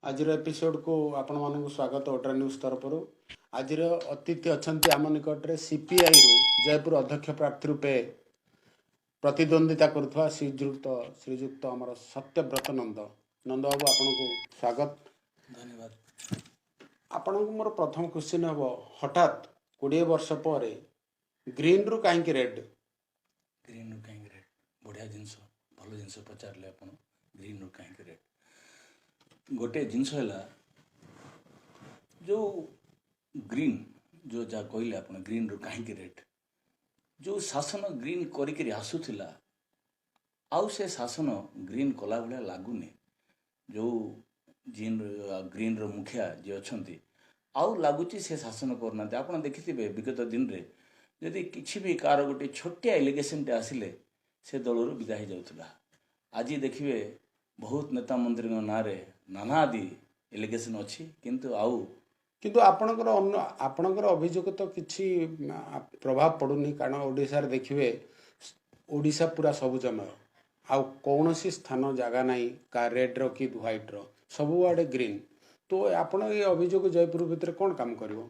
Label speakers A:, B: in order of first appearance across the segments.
A: ଆଜିର ଏପିସୋଡ଼କୁ ଆପଣମାନଙ୍କୁ ସ୍ୱାଗତ ଓଡ୍ରା ନ୍ୟୁଜ୍ ତରଫରୁ। ଆଜିର ଅତିଥି ଅଛନ୍ତି ଆମ ନିକଟରେ ସିପିଆଇରୁ ଜୟପୁର ଅଧ୍ୟକ୍ଷ ପ୍ରାର୍ଥୀ ରୂପେ ପ୍ରତିଦ୍ୱନ୍ଦ୍ୱିତା କରୁଥିବା ଶ୍ରୀଯୁକ୍ତ ଆମର ସତ୍ୟବ୍ରତ ନନ୍ଦ। ନନ୍ଦବାବୁ, ଆପଣଙ୍କୁ ସ୍ୱାଗତ।
B: ଧନ୍ୟବାଦ।
A: ଆପଣଙ୍କୁ ମୋର ପ୍ରଥମ କ୍ୱେଶ୍ଚିନ୍ ହେବ, ହଠାତ୍ 20 ବର୍ଷ ପରେ ଗ୍ରୀନ୍ରୁ କାହିଁକି ରେଡ୍?
B: ଗ୍ରୀନ୍ରୁ କାହିଁକି ରେଡ୍? ବଢ଼ିଆ ଜିନିଷ, ଭଲ ଜିନିଷ ପଚାରିଲେ ଆପଣ। ଗ୍ରୀନ୍ରୁ କାହିଁକି ରେଡ୍? ଗୋଟେ ଜିନିଷ ହେଲା, ଯେଉଁ ଗ୍ରୀନ୍, ଯେଉଁ ଯାହା କହିଲେ ଆପଣ, ଗ୍ରୀନ୍ରୁ କାହିଁକି ରେଡ୍? ଯେଉଁ ଶାସନ ଗ୍ରୀନ୍ କରିକିରି ଆସୁଥିଲା, ଆଉ ସେ ଶାସନ ଗ୍ରୀନ୍ କଲା ଭଳିଆ ଲାଗୁନି। ଯେଉଁ ଗ୍ରୀନ୍ର ମୁଖିଆ ଯିଏ ଅଛନ୍ତି, ଆଉ ଲାଗୁଛି ସେ ଶାସନ କରୁନାହାନ୍ତି। ଆପଣ ଦେଖିଥିବେ, ବିଗତ ଦିନରେ ଯଦି କିଛି ବି କାହାର ଗୋଟେ ଛୋଟିଆ ଏଲିଗେସନଟେ ଆସିଲେ, ସେ ଦଳରୁ ବିଦା ହେଇଯାଉଥିଲା। ଆଜି ଦେଖିବେ, ବହୁତ ନେତା ମନ୍ତ୍ରୀଙ୍କ ନାଁରେ ନାନାଦି ଏଲିଗେସନ ଅଛି, କିନ୍ତୁ ଆଉ
A: କିନ୍ତୁ ଆପଣଙ୍କର ଅଭିଯୋଗ ତ କିଛି ପ୍ରଭାବ ପଡ଼ୁନି। କାରଣ ଓଡ଼ିଶାରେ ଦେଖିବେ, ଓଡ଼ିଶା ପୁରା ସବୁଜମୟ। ଆଉ କୌଣସି ସ୍ଥାନ ଜାଗା ନାହିଁ କା ରେଡ୍ର କି ହ୍ୱାଇଟ୍ର, ସବୁଆଡ଼େ ଗ୍ରୀନ୍। ତ ଆପଣ ଏ ଅଭିଯୋଗ ଜୟପୁର ଭିତରେ କ'ଣ କାମ କରିବ?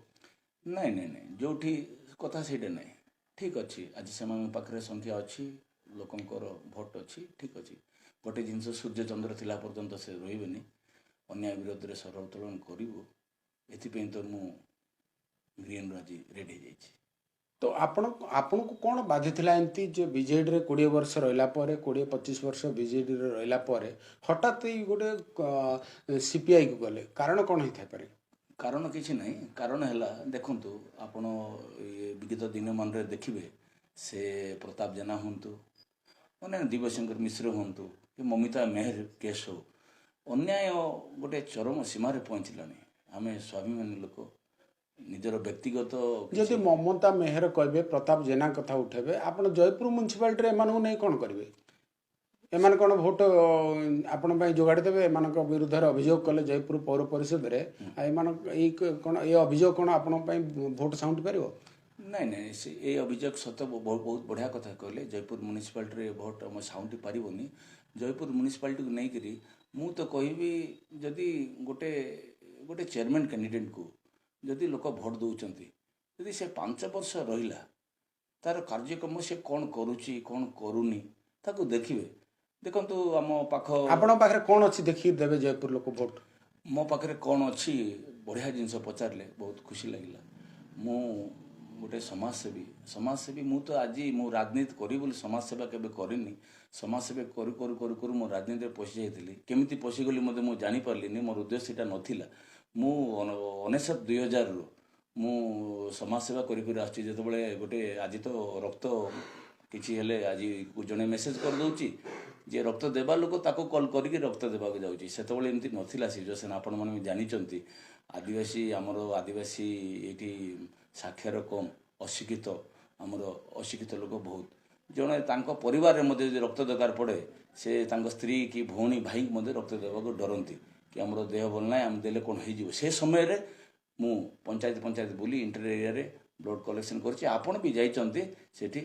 B: ନାଇଁ ନାଇଁ ନାଇଁ, ଯେଉଁଠି କଥା ସେଇଟା ନାହିଁ। ଠିକ୍ ଅଛି, ଆଜି ସେମାନଙ୍କ ପାଖରେ ସଂଖ୍ୟା ଅଛି, ଲୋକଙ୍କର ଭୋଟ ଅଛି, ଠିକ୍ ଅଛି। ଗୋଟେ ଜିନିଷ, ସୂର୍ଯ୍ୟ ଚନ୍ଦ୍ର ଥିଲା ପର୍ଯ୍ୟନ୍ତ ସେ ରହିବେନି। ଅନ୍ୟାୟ ବିରୋଧରେ ସ୍ୱର ଉତ୍ତୋଳନ କରିବୁ। ଏଥିପାଇଁ ତ ମୁଁ ଗ୍ରୀନ୍ରୁ ଆଜି ରେଡ୍ ହେଇଯାଇଛି।
A: ତ ଆପଣଙ୍କୁ କ'ଣ ବାଧିଥିଲା ଏମିତି ଯେ ବିଜେଡ଼ିରେ 20 ବର୍ଷ ରହିଲା ପରେ, 20-25 ବର୍ଷ ବିଜେଡ଼ିରେ ରହିଲା ପରେ ହଠାତ୍ ଏଇ ଗୋଟେ ସିପିଆଇକୁ ଗଲେ? କାରଣ କ'ଣ ହେଇଥାଇପାରେ?
B: କାରଣ କିଛି ନାହିଁ। କାରଣ ହେଲା, ଦେଖନ୍ତୁ, ଆପଣ ଏ ବିଗତ ଦିନମାନରେ ଦେଖିବେ, ସେ ପ୍ରତାପ ଜେନା ହୁଅନ୍ତୁ, ମାନେ ଦିବ୍ୟଶଙ୍କର ମିଶ୍ର ହୁଅନ୍ତୁ କି ମମିତା ମେହେର କେସ୍ ହଉ, ଅନ୍ୟାୟ ଗୋଟେ ଚରମ ସୀମାରେ ପହଞ୍ଚିଲାଣି। ଆମେ ସ୍ୱାଭିମାନୀ ଲୋକ, ନିଜର ବ୍ୟକ୍ତିଗତ
A: ଯଦି ମମତା ମେହେର କହିବେ, ପ୍ରତାପ ଜେନା କଥା ଉଠେଇବେ, ଆପଣ ଜୟପୁର ମ୍ୟୁନିସିପାଲିଟିରେ ଏମାନଙ୍କୁ ନେଇ କ'ଣ କରିବେ? ଏମାନେ କ'ଣ ଭୋଟ ଆପଣଙ୍କ ପାଇଁ ଯୋଗାଡ଼ି ଦେବେ? ଏମାନଙ୍କ ବିରୁଦ୍ଧରେ ଅଭିଯୋଗ କଲେ ଜୟପୁର ପୌର ପରିଷଦରେ, ଆଉ ଏମାନଙ୍କ ଏଇ କ'ଣ ଏ ଅଭିଯୋଗ କ'ଣ ଆପଣଙ୍କ ପାଇଁ ଭୋଟ ସାଉଣ୍ଟି ପାରିବ?
B: ନାଇଁ ନାଇଁ, ସେ ଏଇ ଅଭିଯୋଗ ସତ, ବହୁତ ବହୁତ ବଢ଼ିଆ କଥା କହିଲେ। ଜୟପୁର ମ୍ୟୁନିସିପାଲିଟିରେ ଭୋଟ ଆମ ସାଉଣ୍ଟି ପାରିବନି। ଜୟପୁର ମ୍ୟୁନିସିପାଲିଟିକୁ ନେଇକରି ମୁଁ ତ କହିବି, ଯଦି ଗୋଟେ ଗୋଟେ ଚେୟାରମ୍ୟାନ୍ କ୍ୟାଣ୍ଡିଡେଟ୍କୁ ଯଦି ଲୋକ ଭୋଟ ଦେଉଛନ୍ତି, ଯଦି ସେ 5 ବର୍ଷ ରହିଲା, ତାର କାର୍ଯ୍ୟକ୍ରମ ସେ କ'ଣ କରୁଛି, କ'ଣ କରୁନି, ତାକୁ ଦେଖିବେ। ଦେଖନ୍ତୁ, ଆମ ପାଖ
A: ଆପଣଙ୍କ ପାଖରେ କ'ଣ ଅଛି ଦେଖିକି ଦେବେ ଜୟପୁର ଲୋକ ଭୋଟ?
B: ମୋ ପାଖରେ କ'ଣ ଅଛି? ବଢ଼ିଆ ଜିନିଷ ପଚାରିଲେ, ବହୁତ ଖୁସି ଲାଗିଲା। ମୁଁ ଗୋଟେ ସମାଜସେବୀ। ସମାଜସେବୀ ମୁଁ ତ ଆଜି ମୁଁ ରାଜନୀତି କରିବି ବୋଲି ସମାଜସେବା କେବେ କରିନି। ସମାଜସେବା କରୁ କରୁ କରୁ କରୁ ମୁଁ ରାଜନୀତିରେ ପଶିଯାଇଥିଲି। କେମିତି ପଶିଗଲି ମଧ୍ୟ ମୁଁ ଜାଣିପାରିଲିନି। ମୋର ଉଦ୍ଦେଶ୍ୟ ସେଇଟା ନଥିଲା। ମୁଁ 99, 2000ରୁ ମୁଁ ସମାଜସେବା କରି କରି ଆସୁଛି। ଯେତେବେଳେ ଗୋଟେ ଆଜି ତ ରକ୍ତ କିଛି ହେଲେ ଆଜି ଜଣେ ମେସେଜ କରିଦେଉଛି, ଯିଏ ରକ୍ତ ଦେବା ଲୋକ ତାକୁ କଲ୍ କରିକି ରକ୍ତ ଦେବାକୁ ଯାଉଛି। ସେତେବେଳେ ଏମିତି ନଥିଲା ସିଚୁଏସନ୍। ଆପଣମାନେ ବି ଜାଣିଛନ୍ତି, ଆଦିବାସୀ, ଆମର ଆଦିବାସୀ ଏଇଠି ସାକ୍ଷର କମ୍, ଅଶିକ୍ଷିତ, ଆମର ଅଶିକ୍ଷିତ ଲୋକ ବହୁତ। ଜଣେ ତାଙ୍କ ପରିବାରରେ ମଧ୍ୟ ଯଦି ରକ୍ତ ଦରକାର ପଡ଼େ, ସେ ତାଙ୍କ ସ୍ତ୍ରୀ କି ଭଉଣୀ, ଭାଇଙ୍କୁ ମଧ୍ୟ ରକ୍ତ ଦେବାକୁ ଡରନ୍ତି କି ଆମର ଦେହ ଭଲ ନାହିଁ, ଆମେ ଦେଲେ କ'ଣ ହେଇଯିବ। ସେ ସମୟରେ ମୁଁ ପଞ୍ଚାୟତ ପଞ୍ଚାୟତ ବୁଲି ଇଣ୍ଟର ଏରିଆରେ ବ୍ଲଡ଼ କଲେକ୍ସନ୍ କରିଛି। ଆପଣ ବି ଯାଇଛନ୍ତି ସେଠି,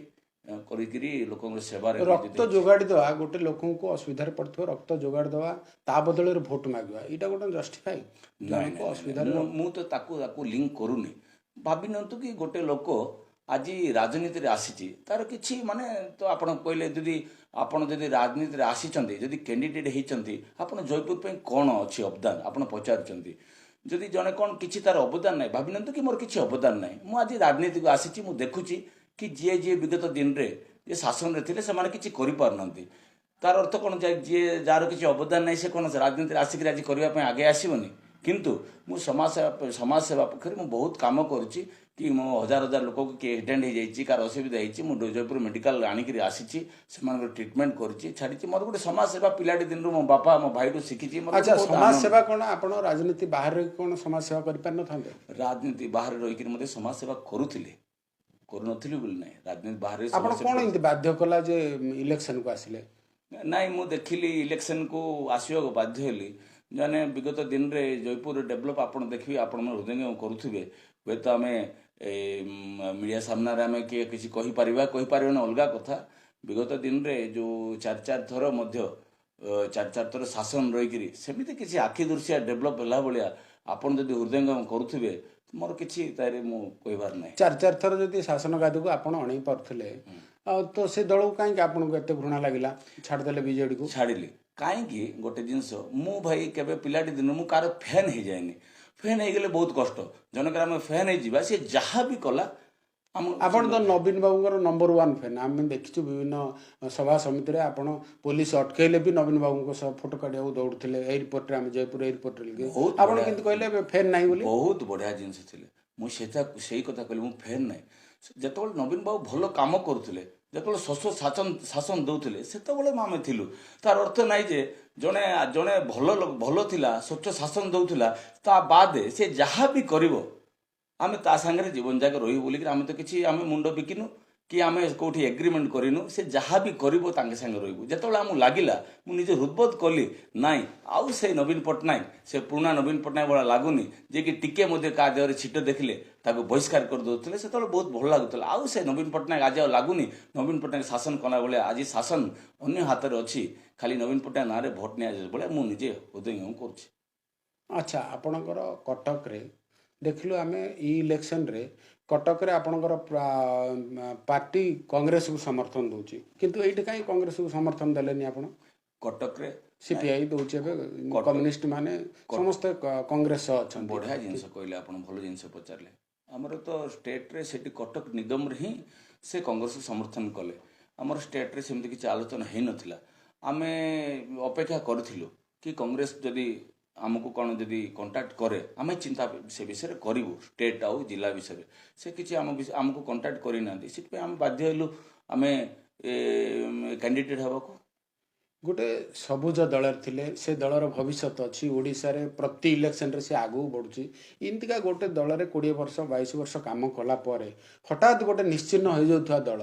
B: କରିକିରି ଲୋକଙ୍କର ସେବାରେ
A: ରକ୍ତ ଯୋଗାଡ଼ି ଦେବା, ଗୋଟେ ଲୋକଙ୍କୁ ଅସୁବିଧାରେ ପଡ଼ିଥିବ, ରକ୍ତ ଯୋଗାଡ଼ି ଦେବା, ତା ବଦଳରେ ଭୋଟ ମାଗିବା, ଏଇଟା ଗୋଟେ ଜଷ୍ଟିଫାଇ? ଜଣକୁ ଅସୁବିଧାରେ
B: ମୁଁ ତ ତାକୁ ତାକୁ ଲିଙ୍କ କରୁନି। ଭାବି ନିଅନ୍ତୁ କି ଗୋଟେ ଲୋକ ଆଜି ରାଜନୀତିରେ ଆସିଛି, ତାର କିଛି ମାନେ ତ ଆପଣ କହିଲେ, ଯଦି ଆପଣ ଯଦି ରାଜନୀତିରେ ଆସିଛନ୍ତି, ଯଦି କ୍ୟାଣ୍ଡିଡେଟ୍ ହେଇଛନ୍ତି, ଆପଣ ଜୟପୁର ପାଇଁ କ'ଣ ଅଛି ଅବଦାନ ଆପଣ ପଚାରୁଛନ୍ତି। ଯଦି ଜଣେ କ'ଣ କିଛି ତାର ଅବଦାନ ନାହିଁ, ଭାବି ନିଅନ୍ତୁ କି ମୋର କିଛି ଅବଦାନ ନାହିଁ, ମୁଁ ଆଜି ରାଜନୀତିକୁ ଆସିଛି, ମୁଁ ଦେଖୁଛି କି ଯିଏ ଯିଏ ବିଗତ ଦିନରେ ଯିଏ ଶାସନରେ ଥିଲେ, ସେମାନେ କିଛି କରିପାରୁନାହାନ୍ତି। ତାର ଅର୍ଥ କ'ଣ ଯିଏ ଯାହାର କିଛି ଅବଦାନ ନାହିଁ, ସେ କ'ଣ ରାଜନୀତିରେ ଆସିକରି ଆଜି କରିବା ପାଇଁ ଆଗେ ଆସିବନି? କିନ୍ତୁ ମୁଁ ସମାଜସେବା ପକ୍ଷରେ ମୁଁ ବହୁତ କାମ କରୁଛି କି ମୁଁ ହଜାର ହଜାର ଲୋକକୁ, କିଏ ଆକ୍ସିଡେଣ୍ଟ ହେଇଯାଇଛି, କାହାର ଅସୁବିଧା ହେଇଛି, ମୁଁ ଜୟପୁର ମେଡ଼ିକାଲ ଆଣିକିରି ଆସିଛି, ସେମାନଙ୍କର ଟ୍ରିଟମେଣ୍ଟ କରିଛି, ଛାଡ଼ିଛି। ମୋର ଗୋଟେ ସମାଜସେବା ପିଲାଟି ଦିନରୁ ମୋ ବାପା, ମୋ ଭାଇଠୁ ଶିଖିଛି ମୋର
A: ଆଚ୍ଛା,
B: ବହୁତ
A: ସମାଜ
B: ଆନନ୍ଦ।
A: ସେବା କ'ଣ ଆପଣ ରାଜନୀତି ବାହାରେ ରହିକି କ'ଣ ସମାଜ ସେବା କରିପାରିନଥାନ୍ତେ?
B: ରାଜନୀତି ବାହାରେ ରହିକିରି ମଧ୍ୟ ସମାଜସେବା କରୁଥିଲି, କରୁନଥିଲି ବୋଲି ନାହିଁ। ରାଜନୀତି ବାହାରେ
A: ଆପଣ
B: ସମାଜସେବା
A: କ'ଣ ଏମିତି ବାଧ୍ୟ କଲା ଯେ ଇଲେକ୍ସନକୁ ଆସିଲେ?
B: ନାଇଁ, ମୁଁ ଦେଖିଲି, ଇଲେକ୍ସନକୁ ଆସିବାକୁ ବାଧ୍ୟ ହେଲି। ମାନେ ବିଗତ ଦିନରେ ଜୟପୁର ଡେଭଲପ୍ ଆପଣ ଦେଖିବେ, ଆପଣ ହୃଦୟଙ୍ଗମ କରୁଥିବେ। ହୁଏତ ଆମେ ମିଡ଼ିଆ ସାମ୍ନାରେ ଆମେ କିଏ କିଛି କହିପାରିବା, କହିପାରିବାନି, ଅଲଗା କଥା। ବିଗତ ଦିନରେ ଯେଉଁ ଚାରି ଚାରି ଥର ମଧ୍ୟ ଚାରି ଚାରି ଥର ଶାସନ ରହିକିରି ସେମିତି କିଛି ଆଖି ଦୃଶିଆ ଡେଭଲପ୍ ହେଲା ଭଳିଆ ଆପଣ ଯଦି ହୃଦୟଙ୍ଗମ କରୁଥିବେ, ମୋର କିଛି ତାରେ ମୁଁ କହିବାର ନାହିଁ।
A: ଚାରି ଚାରି ଥର ଯଦି ଶାସନ ଗାଦିକୁ ଆପଣ ଅଣେଇ ପାରୁଥିଲେ, ଆଉ ତ ସେ ଦଳକୁ କାହିଁକି ଆପଣଙ୍କୁ ଏତେ ଘୃଣା ଲାଗିଲା, ଛାଡ଼ିଦେଲେ ବିଜେଡିକୁ?
B: ଛାଡ଼ିଲି କାହିଁକି, ଗୋଟେ ଜିନିଷ, ମୁଁ ଭାଇ କେବେ ପିଲାଟି ଦିନରୁ ମୁଁ କାହାର ଫ୍ୟାନ୍ ହେଇଯାଏନି। ଫ୍ୟାନ୍ ହେଇଗଲେ ବହୁତ କଷ୍ଟ। ଜଣଙ୍କର ଆମେ ଫ୍ୟାନ୍ ହେଇଯିବା, ସେ ଯାହା ବି କଲା ଆମ
A: ଆପଣ ତ ନବୀନ ବାବୁଙ୍କର ନମ୍ବର 1 ଫ୍ୟାନ୍। ଆମେ ଦେଖିଛୁ ବିଭିନ୍ନ ସଭା ସମିତିରେ ଆପଣ ପୋଲିସ ଅଟକେଇଲେ ବି ନବୀନ ବାବୁଙ୍କ ସହ ଫଟୋ କାଢ଼ିବାକୁ ଦୌଡ଼ୁଥିଲେ ଏୟାରପୋର୍ଟରେ, ଆମେ ଜୟପୁର ଏୟାରପୋର୍ଟରେ।
B: ବହୁତ
A: ଆପଣ କିନ୍ତୁ କହିଲେ ଏବେ ଫ୍ୟାନ୍ ନାହିଁ ବୋଲି।
B: ବହୁତ ବଢ଼ିଆ ଜିନିଷ ଥିଲେ। ମୁଁ ସେଟା ସେଇ କଥା କହିଲି, ମୁଁ ଫ୍ୟାନ୍ ନାହିଁ। ଯେତେବେଳେ ନବୀନ ବାବୁ ଭଲ କାମ କରୁଥିଲେ, ଯେତେବେଳେ ସ୍ୱଚ୍ଛ ଶାସନ ଦେଉଥିଲେ, ସେତେବେଳେ ଆମେ ଥିଲୁ। ତାର ଅର୍ଥ ନାହିଁ ଯେ ଜଣେ ଜଣେ ଭଲ ଭଲ ଥିଲା, ସ୍ୱଚ୍ଛ ଶାସନ ଦେଉଥିଲା, ତା ବାଦେ ସେ ଯାହା ବି କରିବ ଆମେ ତା ସାଙ୍ଗରେ ଜୀବନ ଯାକ ରହିବୁ ବୋଲିକିରି ଆମେ ତ କିଛି ଆମେ ମୁଣ୍ଡ ବିକିନୁ କି ଆମେ କେଉଁଠି ଏଗ୍ରିମେଣ୍ଟ କରିନୁ। ସେ ଯାହା ବି କରିବ ତାଙ୍କ ସାଙ୍ଗେ ରହିବୁ। ଯେତେବେଳେ ଆମକୁ ଲାଗିଲା, ମୁଁ ନିଜେ ହୃଦବୋଧ କଲି, ନାଇଁ ଆଉ ସେ ନବୀନ ପଟ୍ଟନାୟକ ସେ ପୁରୁଣା ନବୀନ ପଟ୍ଟନାୟକ ଭଳିଆ ଲାଗୁନି, ଯିଏକି ଟିକେ ମଧ୍ୟ କାହା ଦେହରେ ଛିଟ ଦେଖିଲେ ତାକୁ ବହିଷ୍କାର କରିଦେଉଥିଲେ। ସେତେବେଳେ ବହୁତ ଭଲ ଲାଗୁଥିଲା। ଆଉ ସେ ନବୀନ ପଟ୍ଟନାୟକ ଆଜି ଆଉ ଲାଗୁନି ନବୀନ ପଟ୍ଟନାୟକ ଶାସନ କଲା ଭଳିଆ। ଆଜି ଶାସନ ଅନ୍ୟ ହାତରେ ଅଛି, ଖାଲି ନବୀନ ପଟ୍ଟନାୟକ ନାଁରେ ଭୋଟ ନିଆଯାଉଛି ଭଳିଆ ମୁଁ ନିଜେ ହୃଦୟଙ୍ଗମ କରୁଛି।
A: ଆଚ୍ଛା, ଆପଣଙ୍କର କଟକରେ ଦେଖିଲୁ ଆମେ ଏଇ ଇଲେକ୍ସନରେ କଟକରେ ଆପଣଙ୍କର ପାର୍ଟି କଂଗ୍ରେସକୁ ସମର୍ଥନ ଦେଉଛି, କିନ୍ତୁ ଏଇଠି କାହିଁ କଂଗ୍ରେସକୁ ସମର୍ଥନ ଦେଲେନି ଆପଣ?
B: କଟକରେ
A: ସିପିଆଇ ଦେଉଛି, ଏବେ କମ୍ୟୁନିଷ୍ଟ ମାନେ ସମସ୍ତେ କଂଗ୍ରେସ ସହ ଅଛନ୍ତି।
B: ବଢ଼ିଆ ଜିନିଷ କହିଲେ ଆପଣ, ଭଲ ଜିନିଷ ପଚାରିଲେ। ଆମର ତ ଷ୍ଟେଟ୍ରେ ସେଠି କଟକ ନିଗମରେ ହିଁ ସେ କଂଗ୍ରେସକୁ ସମର୍ଥନ କଲେ। ଆମର ଷ୍ଟେଟ୍ରେ ସେମିତି କିଛି ଆଲୋଚନା ହେଇନଥିଲା। ଆମେ ଅପେକ୍ଷା କରିଥିଲୁ କି କଂଗ୍ରେସ ଯଦି ଆମକୁ କ'ଣ ଯଦି କଣ୍ଟାକ୍ଟ କରେ, ଆମେ ଚିନ୍ତା ସେ ବିଷୟରେ କରିବୁ, ଷ୍ଟେଟ୍ ଆଉ ଜିଲ୍ଲା ବିଷୟରେ। ସେ କିଛି ଆମକୁ କଣ୍ଟାକ୍ଟ କରିନାହାନ୍ତି, ସେଥିପାଇଁ ଆମେ ବାଧ୍ୟ ହେଲୁ ଆମେ କ୍ୟାଣ୍ଡିଡେଟ୍ ହେବାକୁ।
A: ଗୋଟେ ସବୁଜ ଦଳରେ ଥିଲେ, ସେ ଦଳର ଭବିଷ୍ୟତ ଅଛି, ଓଡ଼ିଶାରେ ପ୍ରତି ଇଲେକ୍ସନରେ ସେ ଆଗକୁ ବଢ଼ୁଛି। ଏମିତିକା ଗୋଟେ ଦଳରେ 20 ବର୍ଷ 22 ବର୍ଷ କାମ କଲା ପରେ ହଠାତ୍ ଗୋଟେ ନିଶ୍ଚିହ୍ନ ହୋଇଯାଉଥିବା ଦଳ,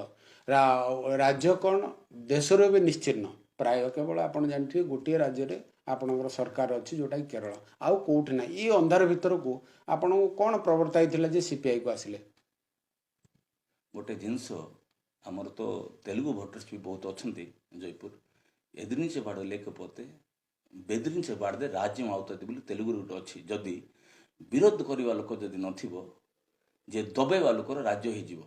A: ରାଜ୍ୟ କ'ଣ ଦେଶରୁ ଏବେ ନିଶ୍ଚିହ୍ନ ପ୍ରାୟ। କେବଳ ଆପଣ ଜାଣିଥିବେ ଗୋଟିଏ ରାଜ୍ୟରେ ଆପଣଙ୍କର ସରକାର ଅଛି, ଯେଉଁଟାକି କେରଳ, ଆଉ କେଉଁଠି ନାହିଁ। ଏଇ ଅନ୍ଧାର ଭିତରକୁ ଆପଣଙ୍କୁ କ'ଣ ପ୍ରବର୍ତ୍ତାଇଥିଲା ଯେ ସିପିଆଇକୁ ଆସିଲେ?
B: ଗୋଟେ ଜିନିଷ, ଆମର ତ ତେଲୁଗୁ ଭୋଟର୍ସ ବି ବହୁତ ଅଛନ୍ତି ଜୟପୁର। ఎదిరించేవాడు లేకపోతే బెదిరించేవాడిదే ରାଜ୍ୟ అవుతుంది ବୋଲି ତେଲୁଗୁରେ ଗୋଟେ ଅଛି। ଯଦି ବିରୋଧ କରିବା ଲୋକ ଯଦି ନଥିବ, ଯେ ଦବେଇବା ଲୋକର ରାଜ୍ୟ ହେଇଯିବ।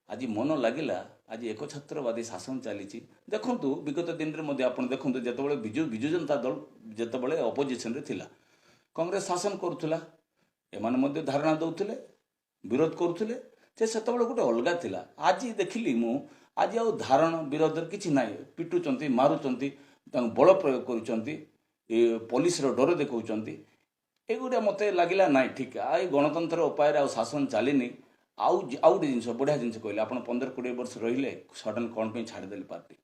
B: ଆଜି ମନ ଲାଗିଲା, ଆଜି ଏକଛତ୍ରବାଦୀ ଶାସନ ଚାଲିଛି। ଦେଖନ୍ତୁ, ବିଗତ ଦିନରେ ମଧ୍ୟ ଆପଣ ଦେଖନ୍ତୁ, ଯେତେବେଳେ ବିଜୁ ଜନତା ଦଳ ଯେତେବେଳେ ଅପୋଜିସନରେ ଥିଲା, କଂଗ୍ରେସ ଶାସନ କରୁଥିଲା, ଏମାନେ ମଧ୍ୟ ଧାରଣା ଦେଉଥିଲେ, ବିରୋଧ କରୁଥିଲେ। ସେ ସେତେବେଳେ ଗୋଟେ ଅଲଗା ଥିଲା। ଆଜି ଦେଖିଲି ମୁଁ, ଆଜି ଆଉ ଧାରଣ ବିରୋଧରେ କିଛି ନାହିଁ। ପିଟୁଛନ୍ତି, ମାରୁଛନ୍ତି, ତାଙ୍କୁ ବଳ ପ୍ରୟୋଗ କରୁଛନ୍ତି, ଏ ପୋଲିସର ଡର ଦେଖାଉଛନ୍ତି। ଏଗୁଡ଼ା ମୋତେ ଲାଗିଲା ନାଇଁ ଠିକ୍, ଆଉ ଏଇ ଗଣତନ୍ତ୍ର ଉପାୟରେ ଆଉ ଶାସନ ଚାଲିନି। ଆଉ ଆଉ ଗୋଟେ ଜିନିଷ, ବଢ଼ିଆ ଜିନିଷ କହିଲେ ଆପଣ, 15-20 ବର୍ଷ ରହିଲେ, ସଡନ୍ କ'ଣ ପାଇଁ ଛାଡ଼ିଦେଲେ ପାର୍ଟି?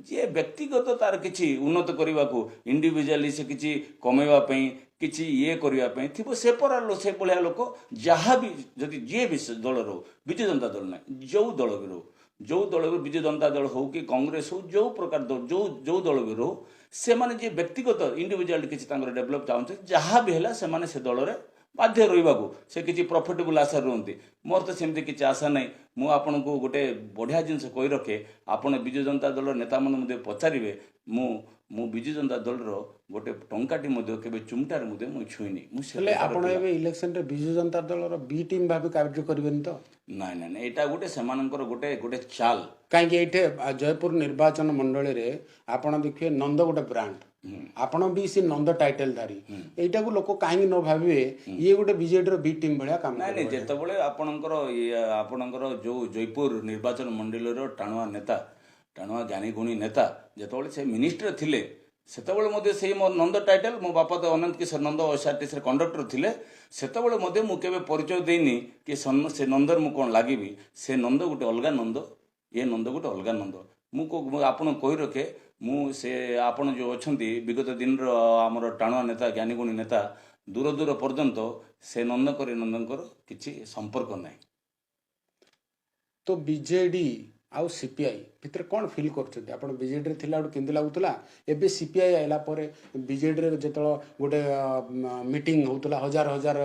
B: ଯିଏ ବ୍ୟକ୍ତିଗତ ତାର କିଛି ଉନ୍ନତ କରିବାକୁ, ଇଣ୍ଡିଭିଜୁଆଲି ସେ କିଛି କମେଇବା ପାଇଁ, କିଛି ଇଏ କରିବା ପାଇଁ ଥିବ, ସେ ପରା ସେ ଭଳିଆ ଲୋକ ଯାହା ବି ଯଦି ଯିଏ ବି ଦଳ ରହୁ, ବିଜୁ ଜନତା ଦଳ ନାହିଁ, ଯେଉଁ ଦଳ ବି ରହୁ, ଯେଉଁ ଦଳ ବି, ବିଜୁ ଜନତା ଦଳ ହଉ କି କଂଗ୍ରେସ ହଉ, ଯେଉଁ ପ୍ରକାର ଦଳ, ଯେଉଁ ଯେଉଁ ଦଳ ବି ରହୁ, ସେମାନେ ଯିଏ ବ୍ୟକ୍ତିଗତ ଇଣ୍ଡିଭିଜୁଆଲି କିଛି ତାଙ୍କର ଡେଭଲପ୍ ଚାହୁଁଛନ୍ତି, ଯାହା ବି ହେଲା ସେମାନେ ସେ ଦଳରେ ବାଧ୍ୟ ରହିବାକୁ, ସେ କିଛି ପ୍ରଫିଟେବୁଲ୍ ଆଶା ରୁହନ୍ତି। ମୋର ତ ସେମିତି କିଛି ଆଶା ନାହିଁ। ମୁଁ ଆପଣଙ୍କୁ ଗୋଟେ ବଢ଼ିଆ ଜିନିଷ କହି ରଖେ, ଆପଣ ବିଜୁ ଜନତା ଦଳର ନେତାମାନେ ମଧ୍ୟ ପଚାରିବେ, ମୁଁ ବିଜୁ ଜନତା ଦଳର ଗୋଟେ ଟଙ୍କାଟି ମଧ୍ୟ କେବେ ଚୁମଟାରେ ମଧ୍ୟ ମୁଁ ଛୁଇଁନି। ମୁଁ ସେ
A: ହେଲେ
B: ପ୍ରକାର
A: ଆପଣ
B: ପିଲା।
A: ଏବେ ଇଲେକ୍ସନରେ ବିଜୁ ଜନତା ଦଳର ବି ଟିମ୍ ଭାବେ କାର୍ଯ୍ୟ କରିବେନି ତ?
B: ନାଇଁ ନାଇଁ ନାଇଁ, ଏଇଟା ଗୋଟେ ସେମାନଙ୍କର ଗୋଟେ ଗୋଟେ ଚାଲ।
A: କାହିଁକି ଏଇଠି ଜୟପୁର ନିର୍ବାଚନ ମଣ୍ଡଳୀରେ ଆପଣ ଦେଖିବେ ନନ୍ଦ ଗୋଟେ ବ୍ରାଣ୍ଡ, ଆପଣ ବି ସେ ନନ୍ଦ ଟାଇଟେଲ ଧାରୀ। ଏଇଟାକୁ ଲୋକ କାହିଁକି ନ ଭାବିବେ ଇଏ ଗୋଟେ ବିଜେଡିର ବି ଟିମ୍ ଭଳିଆ କାମ
B: ନାଇଁ ନାଇଁ,
A: କରିବ?
B: ଯେତେବେଳେ ଆପଣଙ୍କର ଇଏ ଆପଣଙ୍କର ଯୋଉ ଜୟପୁର ନିର୍ବାଚନ ମଣ୍ଡଳୀର ଟାଣୁଆ ନେତା, ଟାଣୁଆ ଜ୍ଞାନୀ ଗୁଣୀ ନେତା, ଯେତେବେଳେ ସେ ମିନିଷ୍ଟର ଥିଲେ, ସେତେବେଳେ ମଧ୍ୟ ସେଇ ମୋ ନନ୍ଦ ଟାଇଟେଲ। ମୋ ବାପା ତ ଅନନ୍ତ କିଶୋର ନନ୍ଦ ଓଏସ୍ଆରଟିସିରେ କଣ୍ଡକ୍ଟର ଥିଲେ। ସେତେବେଳେ ମଧ୍ୟ ମୁଁ କେବେ ପରିଚୟ ଦେଇନି କି ସେ ନନ୍ଦର ମୁଁ କ'ଣ ଲାଗିବି। ସେ ନନ୍ଦ ଗୋଟେ ଅଲଗା ନନ୍ଦ, ଏ ନନ୍ଦ ଗୋଟେ ଅଲଗା ନନ୍ଦ। ମୁଁ ଆପଣଙ୍କୁ କହି ରଖେ, ମୁଁ ସେ ଆପଣ ଯେଉଁ ଅଛନ୍ତି ବିଗତ ଦିନର ଆମର ଟାଣୁଆ ନେତା, ଜ୍ଞାନୀଗୁଣୀ ନେତା, ଦୂର ଦୂର ପର୍ଯ୍ୟନ୍ତ ସେ ନନ୍ଦଙ୍କର ଏ ନନ୍ଦଙ୍କର କିଛି ସମ୍ପର୍କ ନାହିଁ।
A: ତ ବିଜେଡି ଆଉ ସିପିଆଇ ଭିତରେ କ'ଣ ଫିଲ୍ କରୁଛନ୍ତି ଆପଣ? ବିଜେଡିରେ ଥିଲା ଗୋଟେ କେମିତି ଲାଗୁଥିଲା, ଏବେ ସିପିଆଇ ଆଇଲା ପରେ? ବିଜେଡିରେ ଯେତେବେଳେ ଗୋଟେ ମିଟିଂ ହେଉଥିଲା, ହଜାର ହଜାର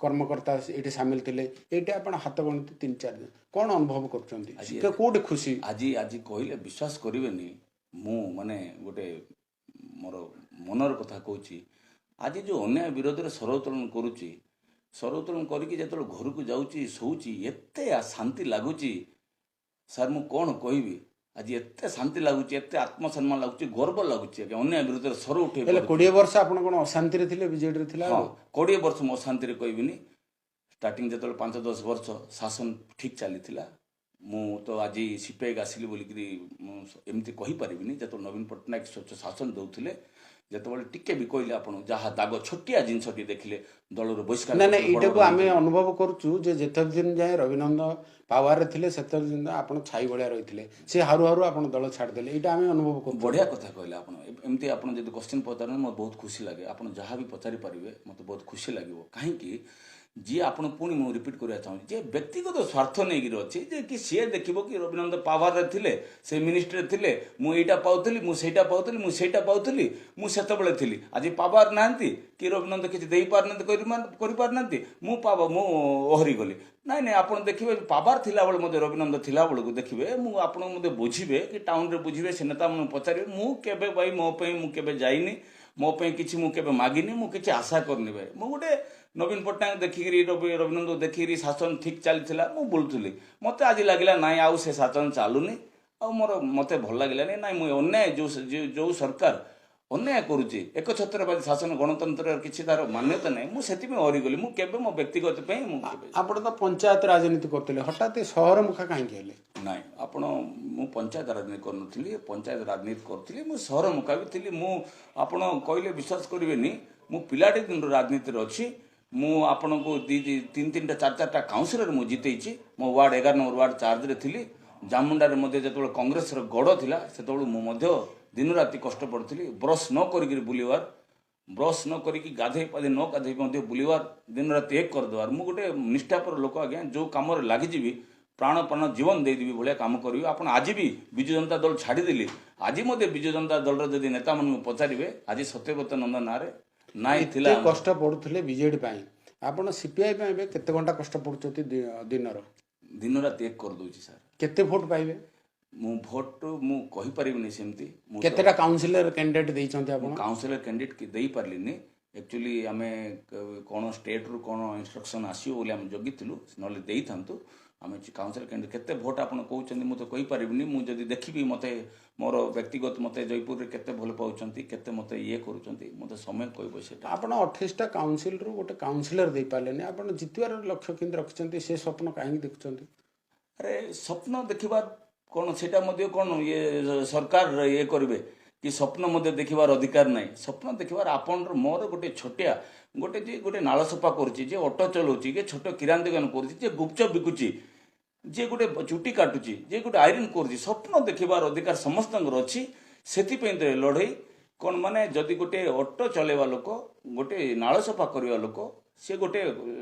A: କର୍ମକର୍ତ୍ତା ଏଇଠି ସାମିଲ ଥିଲେ, ଏଇଠି ଆପଣ ହାତ ଗଣତି 3-4 ଦିନ। କ'ଣ ଅନୁଭବ କରୁଛନ୍ତି? କୋଉଠି ଖୁସି?
B: ଆଜି ଆଜି କହିଲେ ବିଶ୍ୱାସ କରିବେନି, ମୁଁ ମାନେ ଗୋଟେ ମୋର ମନର କଥା କହୁଛି। ଆଜି ଯେଉଁ ଅନ୍ୟାୟ ବିରୋଧରେ ସ୍ୱର ଉତ୍ତୋଳନ କରୁଛି, ସ୍ୱର ଉତ୍ତୋଳନ କରିକି ଯେତେବେଳେ ଘରକୁ ଯାଉଛି, ଶୋଉଛି, ଏତେ ଶାନ୍ତି ଲାଗୁଛି ସାର୍, ମୁଁ କ'ଣ କହିବି। ଆଜି ଏତେ ଶାନ୍ତି ଲାଗୁଛି, ଏତେ ଆତ୍ମସମ୍ମାନ ଲାଗୁଛି, ଗର୍ବ ଲାଗୁଛି ଆଜ୍ଞା, ଅନ୍ୟାୟ ବିରୁଦ୍ଧରେ ସ୍ୱର ଉଠେଇ
A: ହେଲେ 20 ବର୍ଷ ଆପଣ କ'ଣ ଅଶାନ୍ତିରେ ଥିଲେ ବିଜେଡିରେ ଥିଲା?
B: ହଁ, 20 ବର୍ଷ ମୁଁ ଅଶାନ୍ତିରେ କହିବିନି। ଷ୍ଟାର୍ଟିଂ ଯେତେବେଳେ 5-10 ବର୍ଷ ଶାସନ ଠିକ୍ ଚାଲିଥିଲା, ମୁଁ ତ ଆଜି ସିପିଆଇକି ଆସିଲି ବୋଲିକିରି ମୁଁ ଏମିତି କହିପାରିବିନି। ଯେତେବେଳେ ନବୀନ ପଟ୍ଟନାୟକ ସ୍ୱଚ୍ଛ ଶାସନ ଦେଉଥିଲେ, ଯେତେବେଳେ ଟିକେ ବି କହିଲେ ଆପଣ ଯାହା ଦାଗ ଛୋଟିଆ ଜିନିଷଟି ଦେଖିଲେ ଦଳରୁ ବହିଷ୍କାର
A: ନା ନା
B: କରୁଥିଲେ, ବଡ଼
A: ଏଇଟାକୁ
B: ବଡ଼
A: ଆମେ ଅନୁଭବ କରୁଛୁ ଯେ ଯେତେ ଦିନ ଯାଏଁ ରବିନନ୍ଦ ପାୱାରରେ ଥିଲେ ସେତେ ଦିନ ଆପଣ ଛାଇ ଭଳିଆ ରହିଥିଲେ, ସେ ହାରୁ ହାରୁ ଆପଣ ଦଳ ଛାଡ଼ିଦେଲେ, ଏଇଟା ଆମେ ଅନୁଭବ କରୁଛୁ।
B: ବଢ଼ିଆ କଥା କହିଲେ ଆପଣ। ଏମିତି ଆପଣ ଯଦି କ୍ୱେଶ୍ଚିନ୍ ପଚାରନ୍ତି ମୋତେ ବହୁତ ଖୁସି ଲାଗେ। ଆପଣ ଯାହା ବି ପଚାରି ପାରିବେ ମୋତେ ବହୁତ ଖୁସି ଲାଗିବ। କାହିଁକି ଯିଏ ଆପଣ ପୁଣି ମୁଁ ରିପିଟ୍ କରିବାକୁ ଚାହୁଁଛି, ଯେ ବ୍ୟକ୍ତିଗତ ସ୍ୱାର୍ଥ ନେଇକିରି ଅଛି ଯେ କି ସିଏ ଦେଖିବ କି ରବିନନ୍ଦ ପାୱାରରେ ଥିଲେ, ସେ ମିନିଷ୍ଟ୍ରିରେ ଥିଲେ, ମୁଁ ଏଇଟା ପାଉଥିଲି, ମୁଁ ସେଇଟା ପାଉଥିଲି, ମୁଁ ସେଇଟା ପାଉଥିଲି, ମୁଁ ସେତେବେଳେ ଥିଲି, ଆଜି ପାୱାର ନାହାନ୍ତି କି ରବିନନ୍ଦ କିଛି ଦେଇପାରୁନାହାନ୍ତି, କରିପାରୁନାହାନ୍ତି, ମୁଁ ଓହରିଗଲି। ନାଇଁ ନାଇଁ, ଆପଣ ଦେଖିବେ ପାୱାର ଥିଲାବେଳେ ମଧ୍ୟ ରବିନନ୍ଦ ଥିଲାବେଳକୁ ଦେଖିବେ, ମୁଁ ଆପଣଙ୍କୁ ମଧ୍ୟ ବୁଝିବେ କି ଟାଉନରେ ବୁଝିବେ, ସେ ନେତାମାନଙ୍କୁ ପଚାରିବେ, ମୁଁ କେବେ ଭାଇ ମୋ ପାଇଁ ମୁଁ କେବେ ଯାଇନି, ମୋ ପାଇଁ କିଛି ମୁଁ କେବେ ମାଗିନି, ମୁଁ କିଛି ଆଶା କରିନି ଭାଇ। ମୁଁ ଗୋଟେ ନବୀନ ପଟ୍ଟନାୟକ ଦେଖିକିରି, ରବୀନ୍ଦ୍ରଙ୍କୁ ଦେଖିକିରି ଶାସନ ଠିକ୍ ଚାଲିଥିଲା, ମୁଁ ବୁଲୁଥିଲି। ମୋତେ ଆଜି ଲାଗିଲା ନାଇଁ ଆଉ ସେ ଶାସନ ଚାଲୁନି, ଆଉ ମୋର ମୋତେ ଭଲ ଲାଗିଲାନି। ନାଇଁ ମୁଁ ଅନ୍ୟାୟ ଯେଉଁ ସରକାର ଅନ୍ୟାୟ କରୁଛି, ଏକଛତ୍ରବାଦୀ ଶାସନ, ଗଣତନ୍ତ୍ରର କିଛି ତାର ମାନ୍ୟତା ନାହିଁ, ମୁଁ ସେଥିପାଇଁ ଅରିଗଲି। ମୁଁ କେବେ ମୋ ବ୍ୟକ୍ତିଗତ ପାଇଁ ମୁଁ କେବେ।
A: ଆପଣ ତ ପଞ୍ଚାୟତ ରାଜନୀତି କରୁଥିଲେ, ହଠାତ୍ ସହର ମୁଖା କାହିଁକି ହେଲେ?
B: ନାଇଁ ଆପଣ, ମୁଁ ପଞ୍ଚାୟତ ରାଜନୀତି କରୁନଥିଲି, ପଞ୍ଚାୟତ ରାଜନୀତି କରୁଥିଲି, ମୁଁ ସହର ମୁଖା ବି ଥିଲି। ମୁଁ ଆପଣ କହିଲେ ବିଶ୍ୱାସ କରିବେନି, ମୁଁ ପିଲାଟି ଦିନରୁ ରାଜନୀତିରେ ଅଛି। ମୁଁ ଆପଣଙ୍କୁ 2 2 3 3ଟା 4 4ଟା କାଉନସିଲର ମୁଁ ଜିତେଇଛି। ମୋ ୱାର୍ଡ଼ 11 ନମ୍ବର ୱାର୍ଡ଼ ଚାର୍ଜରେ ଥିଲି। ଜାମୁଣ୍ଡାରେ ମଧ୍ୟ ଯେତେବେଳେ କଂଗ୍ରେସର ଗଡ଼ ଥିଲା ସେତେବେଳେ ମୁଁ ମଧ୍ୟ ଦିନରାତି କଷ୍ଟ ପଡ଼ୁଥିଲି, ବ୍ରସ୍ ନ କରିକିରି ବୁଲିବାର, ବ୍ରସ୍ ନ କରିକି ଗାଧେଇ ପାଧେଇ ନ ଗାଧେଇ ମଧ୍ୟ ବୁଲିବାର, ଦିନରାତି ଏକ କରିଦେବାର। ମୁଁ ଗୋଟେ ନିଷ୍ଠାପର ଲୋକ ଆଜ୍ଞା, ଯେଉଁ କାମରେ ଲାଗିଯିବି ପ୍ରାଣ ପ୍ରାଣ ଜୀବନ ଦେଇଦେବି ଭଳିଆ କାମ କରିବି। ଆପଣ ଆଜି ବି ବିଜୁ ଜନତା ଦଳ ଛାଡ଼ିଦେଲି, ଆଜି ମଧ୍ୟ ବିଜୁ ଜନତା ଦଳର ଯଦି ନେତାମାନଙ୍କୁ ପଚାରିବେ, ଆଜି ସତ୍ୟବ୍ରତ ନନ୍ଦ ନାଁରେ ନାଇଁ ଥିଲା।
A: ଏତେ କଷ୍ଟ ପଡ଼ୁଥିଲେ ବିଜେଡି ପାଇଁ, ଆପଣ ସିପିଆଇ ପାଇଁ ଏବେ କେତେ ଘଣ୍ଟା କଷ୍ଟ ପଡ଼ୁଛନ୍ତି ଦିନର?
B: ଦିନ ରାତି ଏକ କରିଦେଉଛି ସାର୍।
A: କେତେ ଭୋଟ ପାଇବେ?
B: ମୁଁ ଭୋଟ ମୁଁ କହିପାରିବିନି ସେମିତି। ମୁଁ
A: କେତେଟା କାଉନସିଲର କ୍ୟାଣ୍ଡିଡେଟ୍ ଦେଇଛନ୍ତି ଆପଣ?
B: Councillor candidate ଦେଇପାରିଲିନି। ଆକ୍ଚୁଆଲି ଆମେ କ'ଣ ଷ୍ଟେଟ୍ରୁ କ'ଣ ଇନଷ୍ଟ୍ରକ୍ସନ୍ ଆସିବ ବୋଲି ଆମେ ଜଗିଥିଲୁ, ନହେଲେ ଦେଇଥାନ୍ତୁ। ଆମେ କାଉନସିଲର କ୍ୟାଣ୍ଡିଡେଟ୍ କେତେ ଭୋଟ ଆପଣ କହୁଛନ୍ତି ମୁଁ ତ କହିପାରିବିନି। ମୁଁ ଯଦି ଦେଖିବି ମୋତେ ମୋର ବ୍ୟକ୍ତିଗତ ମୋତେ ଜୟପୁରରେ କେତେ ଭଲ ପାଉଛନ୍ତି, କେତେ ମୋତେ ଇଏ କରୁଛନ୍ତି, ମୋତେ ସମୟ କହିବ ସେଇଟା।
A: ଆପଣ 28ଟା କାଉନସିଲରୁ ଗୋଟେ କାଉନସିଲର ଦେଇପାରିଲେନି, ଆପଣ ଜିତିବାର ଲକ୍ଷ୍ୟ କେମିତି ରଖିଛନ୍ତି? ସେ ସ୍ୱପ୍ନ କାହିଁକି ଦେଖୁଛନ୍ତି?
B: ଆରେ ସ୍ୱପ୍ନ ଦେଖିବା କ'ଣ ସେଇଟା ମଧ୍ୟ କ'ଣ ଇଏ ସରକାର ଇଏ କରିବେ କି ସ୍ୱପ୍ନ ମଧ୍ୟ ଦେଖିବାର ଅଧିକାର ନାହିଁ? ସ୍ୱପ୍ନ ଦେଖିବାର ଆପଣଙ୍କର ମୋର ଗୋଟେ ଛୋଟିଆ ଗୋଟେ ଯିଏ ଗୋଟେ ନାଳ ସଫା କରୁଛି, ଯିଏ ଅଟୋ ଚଲାଉଛି, ଯିଏ ଛୋଟ କିରାନ ଦୋକାନ କରୁଛି, ଯିଏ ଗୁପଚୁପ ବିକୁଛି, ଯିଏ ଗୋଟେ ଚୁଟି କାଟୁଛି, ଯିଏ ଗୋଟେ ଆଇରନ୍ କରୁଛି, ସ୍ୱପ୍ନ ଦେଖିବାର ଅଧିକାର ସମସ୍ତଙ୍କର ଅଛି। ସେଥିପାଇଁ ତ ଏ ଲଢ଼େଇ। କ'ଣ ମାନେ ଯଦି ଗୋଟେ ଅଟୋ ଚଲେଇବା ଲୋକ, ଗୋଟେ ନାଳ ସଫା କରିବା ଲୋକ, ସେ ଗୋଟେ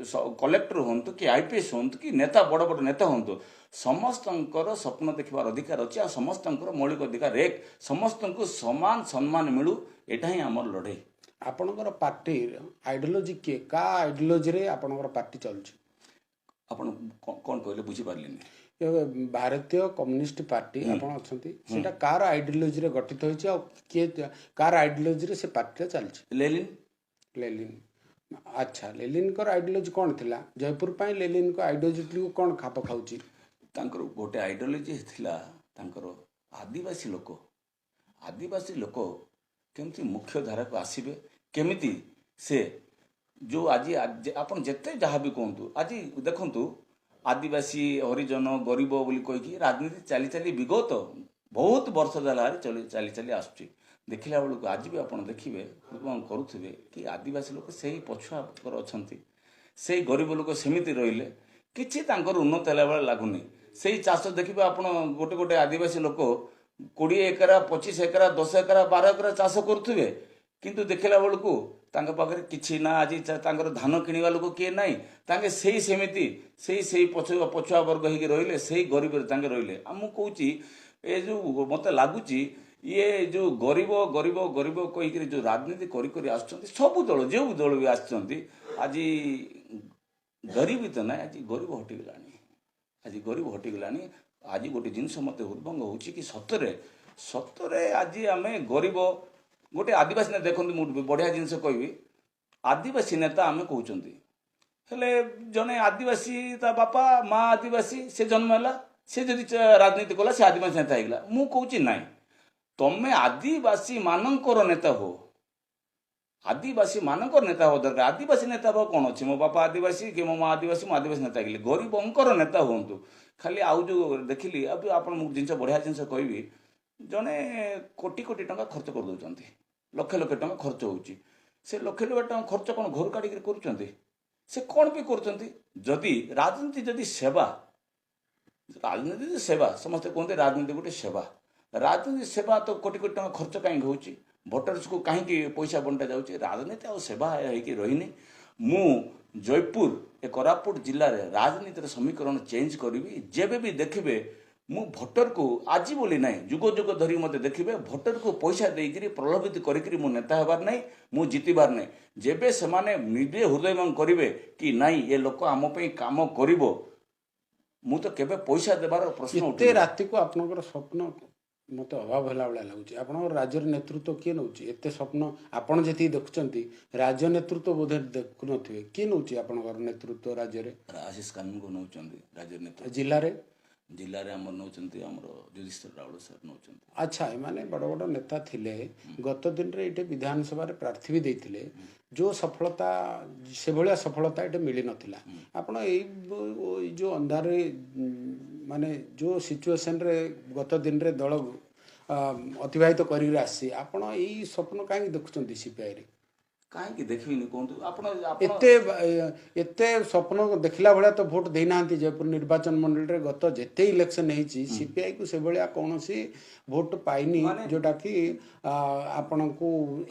B: କଲେକ୍ଟର ହୁଅନ୍ତୁ କି I P S ହୁଅନ୍ତୁ କି ନେତା, ବଡ଼ ବଡ଼ ନେତା ହୁଅନ୍ତୁ, ସମସ୍ତଙ୍କର ସ୍ୱପ୍ନ ଦେଖିବାର ଅଧିକାର ଅଛି। ଆଉ ସମସ୍ତଙ୍କର ମୌଳିକ ଅଧିକାର ଏକ, ସମସ୍ତଙ୍କୁ ସମାନ ସମ୍ମାନ ମିଳୁ, ଏଇଟା ହିଁ ଆମର ଲଢ଼େଇ।
A: ଆପଣଙ୍କର ପାର୍ଟିର ଆଇଡିଓଲୋଜି କିଏ? କାହା ଆଇଡିଓଲୋଜିରେ ଆପଣଙ୍କର ପାର୍ଟି ଚାଲୁଛି?
B: ଆପଣ କ'ଣ କହିଲେ ବୁଝିପାରିଲିନି।
A: ଏବେ ଭାରତୀୟ କମ୍ୟୁନିଷ୍ଟ ପାର୍ଟି ଆପଣ ଅଛନ୍ତି, ସେଇଟା କାହାର ଆଇଡିଓଲୋଜିରେ ଗଠିତ ହେଇଛି ଆଉ କିଏ କାହାର ଆଇଡିଓଲୋଜିରେ ସେ ପାର୍ଟିଟା ଚାଲିଛି?
B: ଲେଲିନ।
A: ଲେଲିନ, ଆଚ୍ଛା। ଲେଲିନଙ୍କର ଆଇଡିଓଲୋଜି କ'ଣ ଥିଲା? ଜୟପୁର ପାଇଁ ଲେଲିନଙ୍କ ଆଇଡିଓଲୋଜିକୁ କ'ଣ ଖାପ ଖାଉଛି?
B: ତାଙ୍କର ଗୋଟେ ଆଇଡିଓଲୋଜି ଥିଲା, ତାଙ୍କର ଆଦିବାସୀ ଲୋକ, ଆଦିବାସୀ ଲୋକ କେମିତି ମୁଖ୍ୟ ଧାରାକୁ ଆସିବେ, କେମିତି ସେ ଯେଉଁ ଆଜି ଆପଣ ଯେତେ ଯାହା ବି କୁହନ୍ତୁ, ଆଜି ଦେଖନ୍ତୁ ଆଦିବାସୀ, ହରିଜନ, ଗରିବ ବୋଲି କହିକି ରାଜନୀତି ଚାଲି ଚାଲି ବିଗତ ବହୁତ ବର୍ଷ ହେଲାଣି ଚାଲି ଚାଲି ଆସୁଛି। ଦେଖିଲା ବେଳକୁ ଆଜି ବି ଆପଣ ଦେଖିବେ, କଣ କରୁଥିବେ କି ଆଦିବାସୀ ଲୋକ ସେଇ ପଛୁଆ ଅଛନ୍ତି, ସେଇ ଗରିବ ଲୋକ ସେମିତି ରହିଲେ, କିଛି ତାଙ୍କର ଉନ୍ନତି ହେଲା ଭଳିଆ ଲାଗୁନି। ସେଇ ଚାଷ ଦେଖିବେ ଆପଣ, ଗୋଟେ ଗୋଟେ ଆଦିବାସୀ ଲୋକ 20 ଏକରା, 25 ଏକରା, 10 ଏକରା, 12 ଏକରା ଚାଷ କରୁଥିବେ, କିନ୍ତୁ ଦେଖିଲା ବେଳକୁ ତାଙ୍କ ପାଖରେ କିଛି ନା, ଆଜି ତାଙ୍କର ଧାନ କିଣିବା ଲୋକ କିଏ ନାହିଁ। ତାଙ୍କେ ସେଇ ସେମିତି ସେଇ ସେଇ ପଛୁଆ ବର୍ଗ ହେଇକି ରହିଲେ, ସେଇ ଗରିବରେ ତାଙ୍କେ ରହିଲେ। ଆଉ ମୁଁ କହୁଛି ଏ ଯେଉଁ ମୋତେ ଲାଗୁଛି ଇଏ ଯେଉଁ ଗରିବ ଗରିବ ଗରିବ କହିକିରି ଯେଉଁ ରାଜନୀତି କରି କରି ଆସୁଛନ୍ତି, ସବୁ ଦଳ ଯେଉଁ ଦଳ ବି ଆସିଛନ୍ତି, ଆଜି ଗରିବୀ ତ ନାହିଁ, ଆଜି ଗରିବ ହଟିଗଲାଣି, ଆଜି ଗରିବ ହଟିଗଲାଣି। ଆଜି ଗୋଟେ ଜିନିଷ ମୋତେ ହୃଦଭଙ୍ଗ ହେଉଛି କି ସତରେ ସତରେ ଆଜି ଆମେ ଗରିବ ଗୋଟେ ଆଦିବାସୀ ନେତା ଦେଖନ୍ତୁ, ମୁଁ ବଢ଼ିଆ ଜିନିଷ କହିବି। ଆଦିବାସୀ ନେତା ଆମେ କହୁଛନ୍ତି, ହେଲେ ଜଣେ ଆଦିବାସୀ, ତା ବାପା ମା ଆଦିବାସୀ, ସେ ଜନ୍ମ ହେଲା, ସେ ଯଦି ରାଜନୀତି କଲା, ସେ ଆଦିବାସୀ ନେତା ହେଇଗଲା। ମୁଁ କହୁଛି ନାଇଁ, ତମେ ଆଦିବାସୀ ମାନଙ୍କର ନେତା ହୁଅ। ଆଦିବାସୀ ମାନଙ୍କର ନେତା ହେବା ଦରକାର। ଆଦିବାସୀ ନେତା ହେବା କ'ଣ ଅଛି? ମୋ ବାପା ଆଦିବାସୀ କି ମୋ ମା ଆଦିବାସୀ, ମୁଁ ଆଦିବାସୀ ନେତା ହେଇଗଲି। ଗରିବଙ୍କର ନେତା ହୁଅନ୍ତୁ ଖାଲି। ଆଉ ଯେଉଁ ଦେଖିଲି, ଆଉ ବି ଆପଣ, ମୁଁ ଜିନିଷ ବଢ଼ିଆ ଜିନିଷ କହିବି, ଜଣେ କୋଟି କୋଟି ଟଙ୍କା ଖର୍ଚ୍ଚ କରିଦେଉଛନ୍ତି, ଲକ୍ଷ ଲକ୍ଷ ଟଙ୍କା ଖର୍ଚ୍ଚ ହେଉଛି। ସେ ଲକ୍ଷ ଲକ୍ଷ ଟଙ୍କା ଖର୍ଚ୍ଚ କ'ଣ ଘରୁ କାଢ଼ିକିରି କରୁଛନ୍ତି? ସେ କ'ଣ ବି କରୁଛନ୍ତି? ଯଦି ରାଜନୀତି ଯଦି ସେବା, ରାଜନୀତି ଯଦି ସେବା, ସମସ୍ତେ କୁହନ୍ତି ରାଜନୀତି ଗୋଟେ ସେବା। ରାଜନୀତି ସେବା ତ କୋଟି କୋଟି ଟଙ୍କା ଖର୍ଚ୍ଚ କାହିଁକି ହେଉଛି? ଭୋଟର୍ସକୁ କାହିଁକି ପଇସା ବଣ୍ଟା ଯାଉଛି? ରାଜନୀତି ଆଉ ସେବା ହେଇକି ରହିନି। ମୁଁ ଜୟପୁର, ଏ କୋରାପୁଟ ଜିଲ୍ଲାରେ ରାଜନୀତିର ସମୀକରଣ ଚେଞ୍ଜ କରିବି। ଯେବେ ବି ଦେଖିବେ, ମୁଁ ଭୋଟରକୁ, ଆଜି ବୋଲି ନାହିଁ, ଯୁଗ ଯୁଗ ଧରି ମୋତେ ଦେଖିବେ, ଭୋଟରକୁ ପଇସା ଦେଇକିରି ପ୍ରଲୋଭିତ କରିକିରି ମୁଁ ନେତା ହେବାର ନାହିଁ, ମୁଁ ଜିତିବାର ନାହିଁ। ଯେବେ ସେମାନେ ନିଜେ ହୃଦୟଙ୍ଗମ କରିବେ କି ନାଇଁ, ଏ ଲୋକ ଆମ ପାଇଁ କାମ କରିବ, ମୁଁ ତ କେବେ ପଇସା ଦେବାର ପ୍ରଶ୍ନ
A: ଏତେ
B: ଉଠୁନି।
A: ରାତିକୁ ଆପଣଙ୍କର ସ୍ୱପ୍ନ ମୋତେ ଅଭାବ ହେଲା ଭଳିଆ ଲାଗୁଛି। ଆପଣଙ୍କର ରାଜ୍ୟର ନେତୃତ୍ୱ କିଏ ନେଉଛି? ଏତେ ସ୍ୱପ୍ନ ଆପଣ ଯେତିକି ଦେଖୁଛନ୍ତି, ରାଜ୍ୟ ନେତୃତ୍ୱ ବୋଧେ ଦେଖୁନଥିବେ। କିଏ ନେଉଛି ଆପଣଙ୍କର ନେତୃତ୍ୱ ରାଜ୍ୟରେ?
B: ଆଶିଷ କାନୁନଗୋ ନେଉଛନ୍ତି ରାଜ୍ୟ ନେତୃତ୍ୱ।
A: ଜିଲ୍ଲାରେ?
B: ଜିଲ୍ଲାରେ ଆମର ନେଉଛନ୍ତି, ଆମର ଯୁଧିଷ୍ଠିର ରାଉଳ ସାର୍ ନେଉଛନ୍ତି।
A: ଆଚ୍ଛା, ଏମାନେ ବଡ଼ ବଡ଼ ନେତା ଥିଲେ। ଗତ ଦିନରେ ଏଇଠି ବିଧାନସଭାରେ ପ୍ରାର୍ଥୀ ବି ଦେଇଥିଲେ। ଯେଉଁ ସଫଳତା, ସେଭଳିଆ ସଫଳତା ଏଠି ମିଳିନଥିଲା। ଆପଣ ଏଇ ଯେଉଁ ଅନ୍ଧାରରେ, ମାନେ ଯେଉଁ ସିଚୁଏସନରେ ଗତ ଦିନରେ ଦଳ ଅତିବାହିତ କରିକି ଆସିଛି, ଆପଣ ଏଇ ସ୍ୱପ୍ନ କାହିଁକି ଦେଖୁଛନ୍ତି ସିପିଆଇରେ?
B: କାହିଁକି ଦେଖିବିନି କୁହନ୍ତୁ ଆପଣ ଆପଣ।
A: ଏତେ ଏତେ ସ୍ୱପ୍ନ ଦେଖିଲା ଭଳିଆ ତ ଭୋଟ ଦେଇନାହାନ୍ତି। ଜୟପୁର ନିର୍ବାଚନ ମଣ୍ଡଳୀରେ ଗତ ଯେତେ ଇଲେକ୍ସନ ହେଇଛି, ସିପିଆଇ କୁ ସେଭଳିଆ କୌଣସି ଭୋଟ ପାଇନି ଯୋଉଟା କି ଆପଣଙ୍କୁ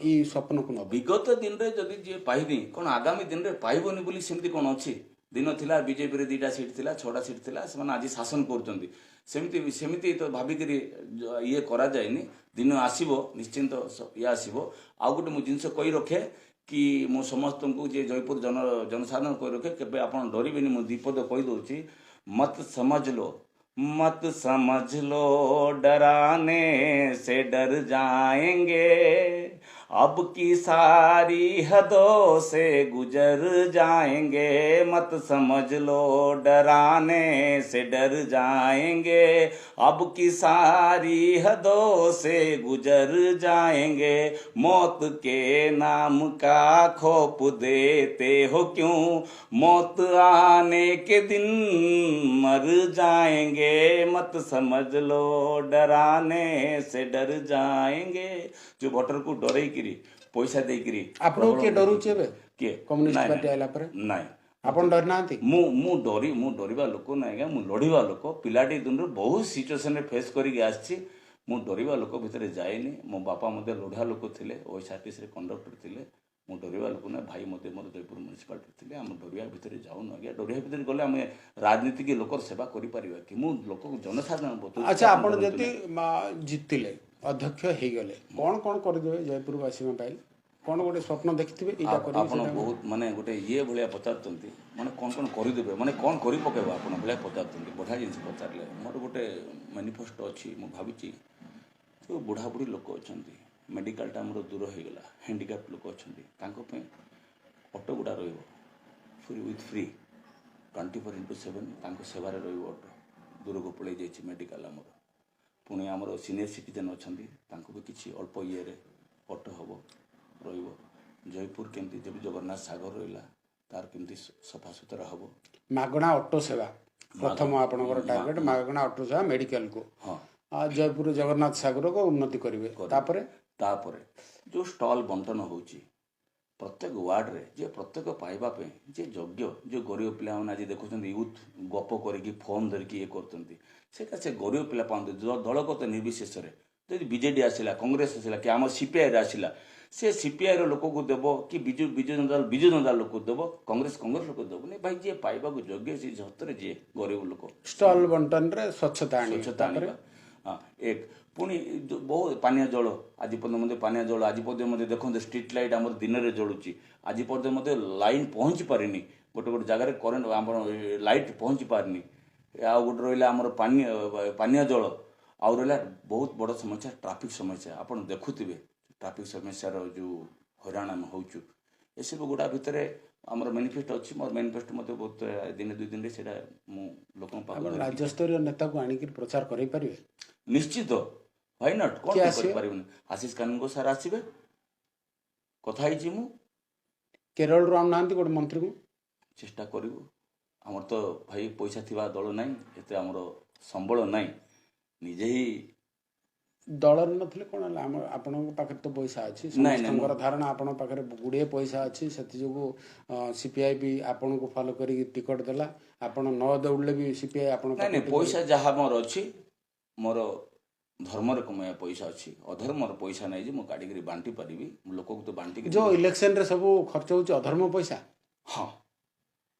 A: ଏଇ ସ୍ୱପ୍ନକୁ ନବ।
B: ବିଗତ ଦିନରେ ଯଦି ଯିଏ ପାଇନି, କ'ଣ ଆଗାମୀ ଦିନରେ ପାଇବନି ବୋଲି ସେମିତି କ'ଣ ଅଛି? ଦିନ ଥିଲା ବିଜେପିରେ 2ଟା ସିଟ୍ ଥିଲା, 6ଟା ସିଟ୍ ଥିଲା, ସେମାନେ ଆଜି ଶାସନ କରୁଛନ୍ତି। ସେମିତି ତ ଭାବିକିରି ଇଏ କରାଯାଏନି। ଦିନ ଆସିବ, ନିଶ୍ଚିନ୍ତ ଇଏ ଆସିବ। ଆଉ ଗୋଟେ ମୁଁ ଜିନିଷ କହି ରଖେ କି ମୁଁ ସମସ୍ତଙ୍କୁ, ଯେ ଜୟପୁର ଜନସାଧାରଣ କହି ରଖେ, କେବେ ଆପଣ ଡରିବେନି। ମୁଁ ଦ୍ୱିପଦ କହିଦେଉଛି। मत समझ लो, मत समझ लो डराने से डर जाएंगे, अब की सारी हदों से गुजर जाएंगे। मत समझ लो डराने से डर जाएंगे, अब की सारी हदों से गुजर जाएंगे। मौत के नाम का खौफ देते हो क्यों? मौत आने के दिन मर जाएंगे। मत समझ लो डराने से डर जाएंगे। जो ଭୋଟରକୁ ଡରେଇକିରି, ପଇସା ଦେଇକିରି।
A: ଆପଣଙ୍କୁ କିଏ ଡରୁଛି ଏବେ?
B: କିଏ?
A: କମ୍ୟୁନିଷ୍ଟ
B: ନାଇଁ,
A: ପାର୍ଟି
B: ନାଇଁ,
A: ଆଇଲା ପରେ?
B: ନାଇଁ।
A: ଆପଣ ଡରି ନାହାନ୍ତି?
B: ମୁଁ ଡରିବା ଲୋକ ନାଇଁ ଆଜ୍ଞା, ମୁଁ ଲଢ଼ିବା ଲୋକ। ପିଲାଟି ଦିନରୁ ବହୁତ ସିଚୁଏସନରେ ଫେସ୍ କରିକି ଆସିଛି। ମୁଁ ଡରିବା ଲୋକ ଭିତରେ ଯାଏନି। ମୋ ବାପା ମଧ୍ୟ ଲଢ଼ୁଆ ଲୋକ ଥିଲେ, ଓଏସ୍ଆରଟିସିରେ କଣ୍ଡକ୍ଟର ଥିଲେ। ମୁଁ ଡରିବା ଲୋକ ନୁହେଁ। ଭାଇ ମଧ୍ୟ ମୋର ଜୟପୁର ମ୍ୟୁନିସିପାଲିଟି ଥିଲେ। ଆମେ ଡରିବା ଭିତରେ ଯାଉନୁ ଆଜ୍ଞା। ଡରିବା ଭିତରେ ଗଲେ ଆମେ ରାଜନୀତିକି ଲୋକର ସେବା କରିପାରିବା କି? ମୁଁ ଲୋକକୁ, ଜନସାଧାରଣ ବତଉଛି।
A: ଆଚ୍ଛା, ଆପଣ
B: ଡରନ୍ତୁ
A: ଯଦି
B: ନାହିଁ।
A: ଜିତିଲେ, ଅଧ୍ୟକ୍ଷ ହେଇଗଲେ, କ'ଣ କ'ଣ କରିଦେବେ ଜୟପୁରବାସୀଙ୍କ ପାଇଁ? କ'ଣ ଗୋଟେ ସ୍ୱପ୍ନ ଦେଖିଥିବେ, ଏଇଟା କରିବି,
B: ଆପଣ
A: ସେଇଟା।
B: ବହୁତ ମାନେ ଗୋଟେ ଇଏ ଭଳିଆ ପଚାରୁଛନ୍ତି, ମାନେ କ'ଣ କ'ଣ କରିଦେବେ, ମାନେ କ'ଣ କରି ପକେଇବ ଆପଣ ଭଳିଆ ପଚାରୁଛନ୍ତି। ବଢ଼ିଆ ଜିନିଷ ପଚାରିଲେ। ମୋର ଗୋଟେ ମ୍ୟାନିଫେଷ୍ଟୋ ଅଛି। ମୁଁ ଭାବିଛି, ଯେଉଁ ବୁଢ଼ାବୁଢ଼ୀ ଲୋକ ଅଛନ୍ତି, ମେଡ଼ିକାଲଟା ଆମର ଦୂର ହେଇଗଲା, ହ୍ୟାଣ୍ଡିକ୍ୟାପ୍ଟ ଲୋକ ଅଛନ୍ତି, ତାଙ୍କ ପାଇଁ ଅଟୋ ଗୁଡ଼ା ରହିବ ଫ୍ରି, ୱିଥ୍ ଫ୍ରି, 24x7 ତାଙ୍କ ସେବାରେ ରହିବ ଅଟୋ। ଦୂରକୁ ପଳେଇ ଯାଇଛି ମେଡ଼ିକାଲ ଆମର। ପୁଣି ଆମର ସିନିୟର ସିଟିଜେନ୍ ଅଛନ୍ତି, ତାଙ୍କୁ ବି କିଛି ଅଳ୍ପ ଇଏରେ ଅଟୋ ହେବ, ରହିବ। ଜୟପୁର କେମିତି ଯେବେ ଜଗନ୍ନାଥ ସାଗର ରହିଲା, ତାର କେମିତି ସଫାସୁତୁରା ହେବ।
A: ମାଗଣା ଅଟୋ ସେବା ପ୍ରଥମ ଆପଣଙ୍କର ଟାର୍ଗେଟ, ମାଗଣା ଅଟୋ ସେବା ମେଡ଼ିକାଲକୁ।
B: ହଁ।
A: ଆଉ ଜୟପୁର ଜଗନ୍ନାଥ ସାଗରକୁ ଉନ୍ନତି କରିବେ। ତାପରେ?
B: ତାପରେ ଯେଉଁ ଷ୍ଟଲ୍ ବଣ୍ଟନ ହେଉଛି ପ୍ରତ୍ୟେକ ୱାର୍ଡ଼ରେ, ଯେ ପ୍ରତ୍ୟେକ ପାଇବା ପାଇଁ ଯେ ଯୋଗ୍ୟ, ଯେଉଁ ଗରିବ ପିଲାମାନେ ଆଜି ଦେଖୁଛନ୍ତି, ୟୁଥ୍ ଗପ କରିକି ଫୋନ୍ ଧରିକି ଇଏ କରୁଛନ୍ତି, ସେଇଟା ସେ ଗରିବ ପିଲା ପାଆନ୍ତୁ। ଦଳଗତ ନିର୍ବିଶେଷରେ ଯଦି ବିଜେଡି ଆସିଲା, କଂଗ୍ରେସ ଆସିଲା କି ଆମ ସିପିଆଇରେ ଆସିଲା, ସେ ସିପିଆଇର ଲୋକକୁ ଦେବ କି ବିଜୁ ବିଜୁ ଜନତା ଦଳ ବିଜୁ ଜନତା ଦଳ ଲୋକକୁ ଦେବ, କଂଗ୍ରେସ କଂଗ୍ରେସ ଲୋକକୁ ଦେବନି ଭାଇ। ଯିଏ ପାଇବାକୁ ଯୋଗ୍ୟ, ସେ ସତରେ ଯିଏ ଗରିବ ଲୋକ।
A: ଷ୍ଟଲ୍ ବଣ୍ଟନରେ ସ୍ୱଚ୍ଛତା ଆଣିବେ।
B: ସ୍ୱଚ୍ଛତା
A: ତାପରେ?
B: ଆଣିବା। ହଁ, ଏକ ପୁଣି ବହୁତ ପାନୀୟ ଜଳ, ଆଜି ପର୍ଯ୍ୟନ୍ତ ମଧ୍ୟ ପାନୀୟ ଜଳ, ଆଜି ପର୍ଯ୍ୟନ୍ତ ମଧ୍ୟ ଦେଖନ୍ତୁ ଷ୍ଟ୍ରିଟ୍ ଲାଇଟ୍ ଆମର ଦିନରେ ଜଳୁଛି, ଆଜି ପର୍ଯ୍ୟନ୍ତ ମଧ୍ୟ ଲାଇନ୍ ପହଞ୍ଚି ପାରିନି। ଗୋଟେ ଗୋଟେ ଜାଗାରେ କରେଣ୍ଟ ଆମର ଲାଇଟ୍ ପହଞ୍ଚି ପାରିନି। ଆଉ ଗୋଟେ ରହିଲା ଆମର ପାନୀୟ ଜଳ। ଆଉ ରହିଲା ବହୁତ ବଡ଼ ସମସ୍ୟା ଟ୍ରାଫିକ୍ ସମସ୍ୟା। ଆପଣ ଦେଖୁଥିବେ ଟ୍ରାଫିକ୍ ସମସ୍ୟାର ଯେଉଁ ହଇରାଣ ଆମେ ହେଉଛୁ, ଏସବୁ ଗୁଡ଼ା ଭିତରେ ଆମର ମ୍ୟାନିଫେଷ୍ଟୋ ଅଛି। ମୋର ମ୍ୟାନିଫେଷ୍ଟୋ ମୋତେ ବହୁତ ଦିନେ ଦୁଇ ଦିନରେ ସେଇଟା ମୁଁ ଲୋକଙ୍କ ପାଖକୁ
A: ଆପଣ
B: ଧରିକି
A: ରାଜ୍ୟସ୍ତରୀୟ ନେତାକୁ ଆଣିକିରି ପ୍ରଚାର କରେଇ ପାରିବେ?
B: ନିଶ୍ଚିତ, why not? କ'ଣ
A: କିଏ ଆସିବେ?
B: କରିପାରିବୁନି? ଆଶିଷ କାନୁନଗୋ ସାର୍ ଆସିବେ, କଥା ହେଇଛି ମୁଁ।
A: କେରଳରୁ ଆଣୁନାହାନ୍ତି ଗୋଟେ ମନ୍ତ୍ରୀକୁ?
B: ଚେଷ୍ଟା କରିବୁ। ଆମର ତ ଭାଇ ପଇସା ଥିବା ଦଳ ନାହିଁ, ଏତେ ଆମର ସମ୍ବଳ ନାହିଁ, ନିଜେ ହିଁ
A: ଦଳରେ ନଥିଲେ କ'ଣ ହେଲା, ଆମ ଆପଣଙ୍କ ପାଖରେ ତ ପଇସା ଅଛି।
B: ନାଇଁ, ନାଇଁ,
A: ସମସ୍ତଙ୍କର ଧାରଣା ଆପଣଙ୍କ ପାଖରେ ଗୁଡ଼ିଏ ପଇସା ଅଛି, ସେଥିଯୋଗୁଁ ସିପିଆଇ ବି ଆପଣଙ୍କୁ ଫଲୋ କରିକି ଟିକଟ ଦେଲା। ଆପଣ ନ ଦୌଡ଼ିଲେ ବି ସିପିଆଇ ଆପଣଙ୍କ
B: ନାଇଁ ନାଇଁ,
A: ପାଖକୁ
B: ପଇସା ଯାହା ମୋର ଅଛି, ମୋର ଧର୍ମରେ କମେଇବା ପଇସା ଅଛି, ଅଧର୍ମର ପଇସା ନାହିଁ ଯେ ମୁଁ କାଢ଼ିକିରି ବାଣ୍ଟି ପାରିବି। ମୁଁ ଲୋକକୁ ତ ବାଣ୍ଟିକି
A: ଯୋଉ ଇଲେକ୍ସନରେ ସବୁ ଖର୍ଚ୍ଚ ହଉଛି ଅଧର୍ମ ପଇସା?
B: ହଁ।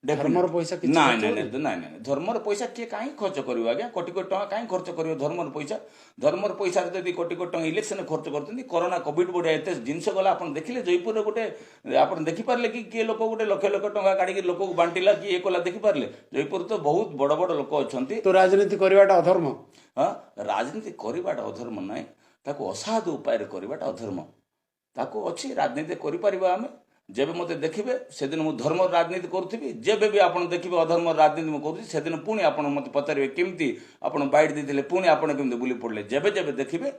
A: ଧର୍ମର ପଇସା କିଛି
B: ନାଇଁ
A: ଖର୍ଚ୍ଚ
B: ନାଇଁ
A: ହଉନି?
B: ନାଇଁ ନାଇଁ ନାଇଁ, ଧର୍ମର ପଇସା କିଏ କାହିଁ ଖର୍ଚ୍ଚ କରିବ ଆଜ୍ଞା? କୋଟି କୋଟି ଟଙ୍କା କାହିଁ ଖର୍ଚ୍ଚ କରିବ ଧର୍ମର ପଇସା? ଧର୍ମର ପଇସାରେ ଯଦି କୋଟି କୋଟି ଟଙ୍କା ଇଲେକ୍ସନରେ ଖର୍ଚ୍ଚ କରୁଛନ୍ତି, କରୋନା କୋଭିଡ ବଢ଼ିଆ ଏତେ ଜିନିଷ ଗଲା, ଆପଣ ଦେଖିଲେ ଜୟପୁରରେ ଗୋଟେ, ଆପଣ ଦେଖିପାରିଲେ କି କିଏ ଲୋକ ଗୋଟେ ଲକ୍ଷ ଲକ୍ଷ ଟଙ୍କା କାଢ଼ିକି ଲୋକକୁ ବାଣ୍ଟିଲା କି ଇଏ କଲା, ଦେଖିପାରିଲେ? ଜୟପୁର ତ ବହୁତ ବଡ଼ ବଡ଼ ଲୋକ ଅଛନ୍ତି।
A: ତ ରାଜନୀତି କରିବାଟା ଅଧର୍ମ?
B: ହଁ, ରାଜନୀତି କରିବାଟା ଅଧର୍ମ ନାହିଁ, ତାକୁ ଅସାଧୁ ଉପାୟରେ କରିବାଟା ଅଧର୍ମ। ତାକୁ ଅଛି ରାଜନୀତି କରିପାରିବା ଆମେ। ଯେବେ ମୋତେ ଦେଖିବେ ସେଦିନ ମୁଁ ଧର୍ମ ରାଜନୀତି କରୁଥିବି। ଯେବେ ବି ଆପଣ ଦେଖିବେ ଅଧର୍ମ ରାଜନୀତି ମୁଁ କରୁଛି, ସେଦିନ ପୁଣି ଆପଣ ମୋତେ ପଚାରିବେ କେମିତି ଆପଣ ବାଇଟ୍ ଦେଇଥିଲେ, ପୁଣି ଆପଣ କେମିତି ବୁଲି ପଡ଼ିଲେ। ଯେବେ ଯେବେ ଦେଖିବେ,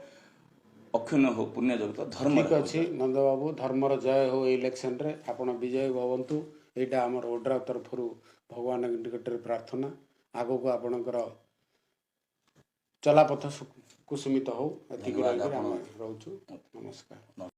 B: ଅକ୍ଷୁଣ୍ଣ ହଉ ପୁଣ୍ୟ ଜଗତ ଧର୍ମ।
A: ଠିକ ଅଛି ନନ୍ଦବାବୁ, ଧର୍ମର ଜୟ ହଉ। ଏଇ ଇଲେକ୍ସନରେ ଆପଣ ବିଜୟ ଭବନ୍ତୁ, ଏଇଟା ଆମର ଓଡ୍ରା ତରଫରୁ ଭଗବାନଙ୍କ ନିକଟରେ ପ୍ରାର୍ଥନା। ଆଗକୁ ଆପଣଙ୍କର ଚଲାପଥ କୁସୁମିତ ହଉ, ଏତିକି
B: ଧନ୍ୟବାଦ
A: ରହିକରି
B: ଆପଣ।
A: ଆମେ ରହୁଛୁ। ନମସ୍କାର।